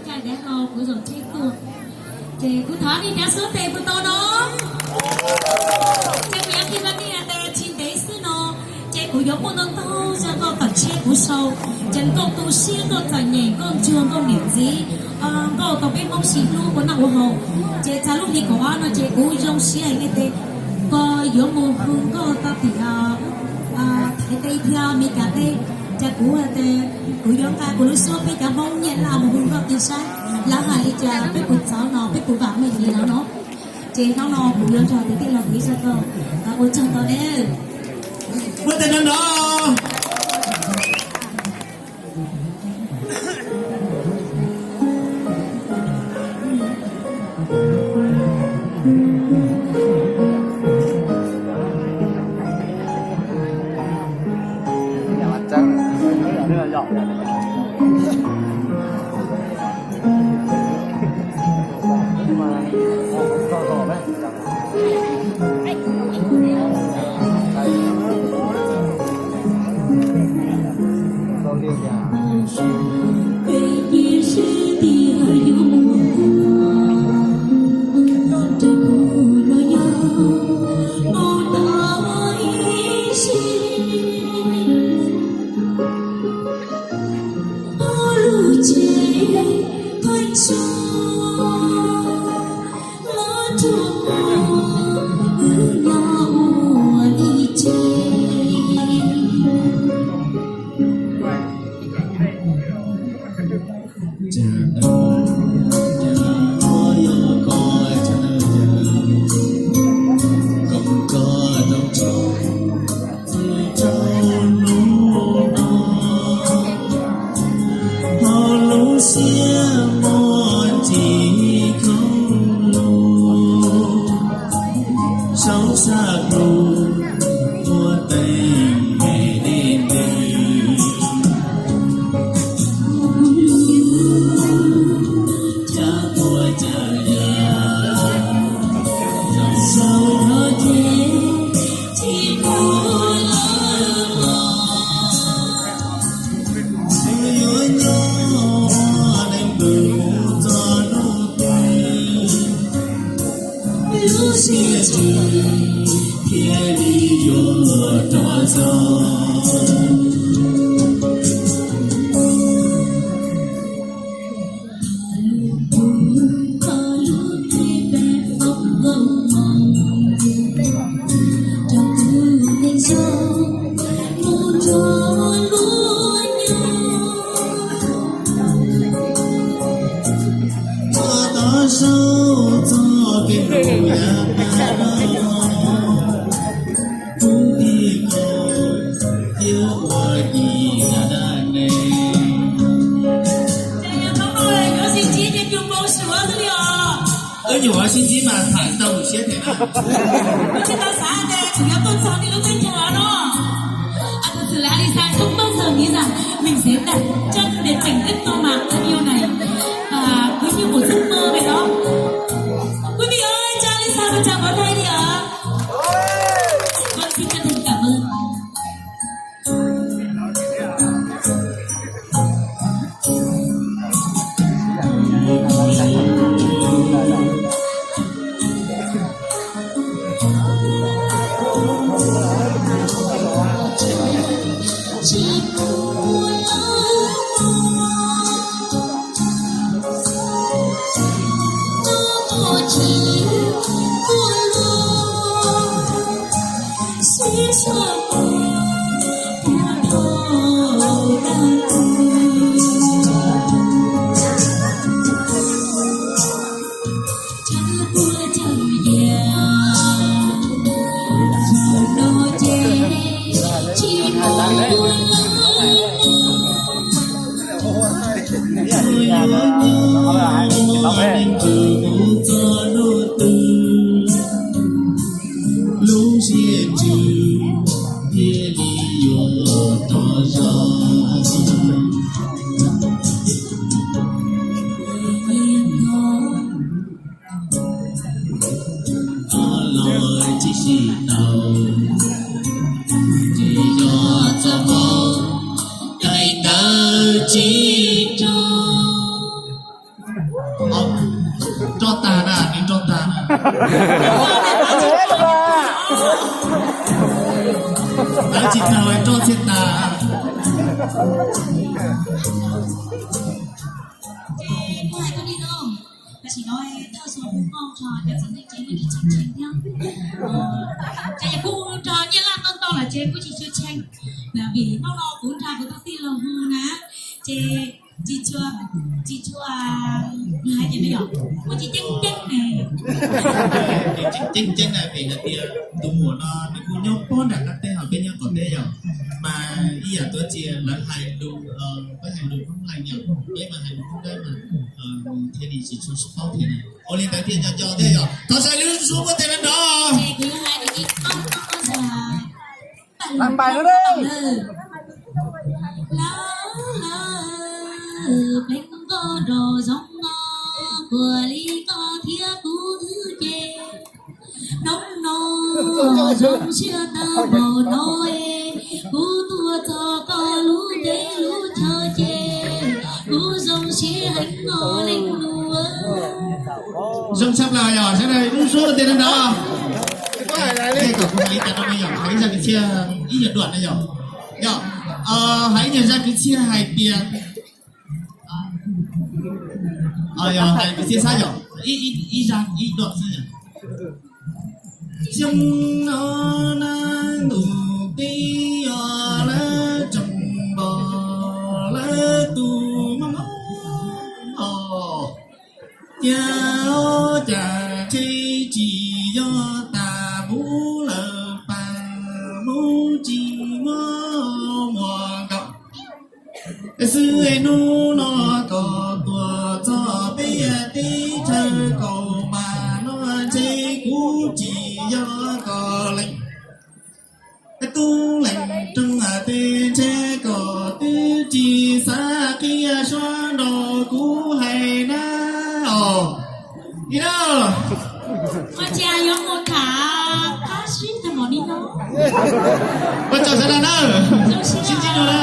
Caj dav no kuv zaum tsheb tuaj, ces kuv thov nej cov xub tes puas tau no? Ces kuv yuav qhia rau nej tias tsis ntev xwb no, ces kuv yuav muaj ntau ntau zaj nkauj tom tsheb kuv sau, ces nkauj tu siab, nkauj txom nyem, nkauj ntsuag, nkauj niam txiv, nkauj tau peb Hmoob sib hlub ua noj ua haus. Ces txog lub hli kaum ob no ces kuv zoo siab heev li ces kuv yuav mus hu nkauj tau tim Thaib teb thiab Meskas teb. Ces kuv, kuv yuav nqa kuv lub suab peb cov Hmoob Nyab Laj mus hu nkauj tim saib lawv hais li cas, peb puas txawv no, peb puas vam meej li lawv no. Ces hnub no kuv yuav nrog tus tij laug kuv ib zaj nkauj, ua tsaug ntau nawb. Muaj tes nrog nrov. Ho lub siab muaj tsis khoob lug, saub sab plhu muaj teeb meem deb ntws. Cab tuaj cab yam zoo saub no ces tsis pub lawv los. Twb yuav nyob neej npws mus txog hnub twg, lub siab ntsws thiaj li yuav rov zoo. Txog tod saub txog kev hlub yav pab no, kuv ib qho thiab ua dim dab dab neeg. Wb nyuam qhuav sib ntsib mas tham tau lus siab thiab na. Kuv tsis tau xav tias kuv yuav tuaj txog nej lub teb chaws no. Thật sự là Alisa không bao giờ nghĩ rằng mình sẽ đặt chân đến mảnh đất no mà thân yêu này. Và cứ như một giấc mơ vậy đó. Quý vị ơi, cho Alisa một tràng pháo tay đi ạ. Vâng, xin chân thành cảm ơn. Lawv tsis tau roj txhiaj tas. Ces kuv hais koj li no, tam sim no thawj xyoo kuv noj tso cov txiv neej tsev yeej tsis tshee tshee thiab. Ces kuv mus rau Nyab Laj tau ntau lawm ces kuv tsis tshua tshee. Vim hnub no kuv nrog kuv tus tij laug hu na, ces tsis tshua, tsis tshua hais tias yog kuv tsis ceeb ceeb ne. Tsis ceeb ceeb na vim hais tias tus muam no nws kuj nyob pob nram qab teb ho peb nyob qaum teb yom, mas ib yam tuav txiaj lawv hais lus, peb hais lus Hmoob Leej yom, peb mas hais lus Hmoob Dawb mas thiaj li tsis tshua paub thiab. Ua li ntawd thiaj nco nco thiab yom. Thov sai lub suab muab tes nrov nrov. Lawv, lawv, pleev koj nraum zoov no, kuv li koj thiab kuv wb ces, hnub no zoo siab tag npaum no es, kuv tuaj txog koj lub teb lub chaw ces, kuv zoo siab heev os leej nus. Zoo tshaj plaws yog sawv daws lub suab tes nrov nrov. Kom kuv hais li cas rau nej yom, hais ib zaj kwv txhiaj ib nyuag duam na yom. Yog, hais ib nyuag zaj kwv txhiaj hais tias, yog hais kwv txhiaj xab yom, ib zaj ib duam xwb yom. Xyoo no nab ntus peb os lawv tsoom npog lawv tus mob mob os, cas cas tsheb tsis yog tas, muab lawv pas muab tsis muab muag nkaus xwb. Hnub no kom tuaj txog peb teb chaws Kaus Mas no ntshe kuv tsis yog kom leej tub leej rooj tej ntshe kom twb tsis xav qhia suab nrog kuv hais na os. Ua cas yuav mus tham qab zib tag npaum li no? Ua tsaug sawv daws na, sib ntsib dua na.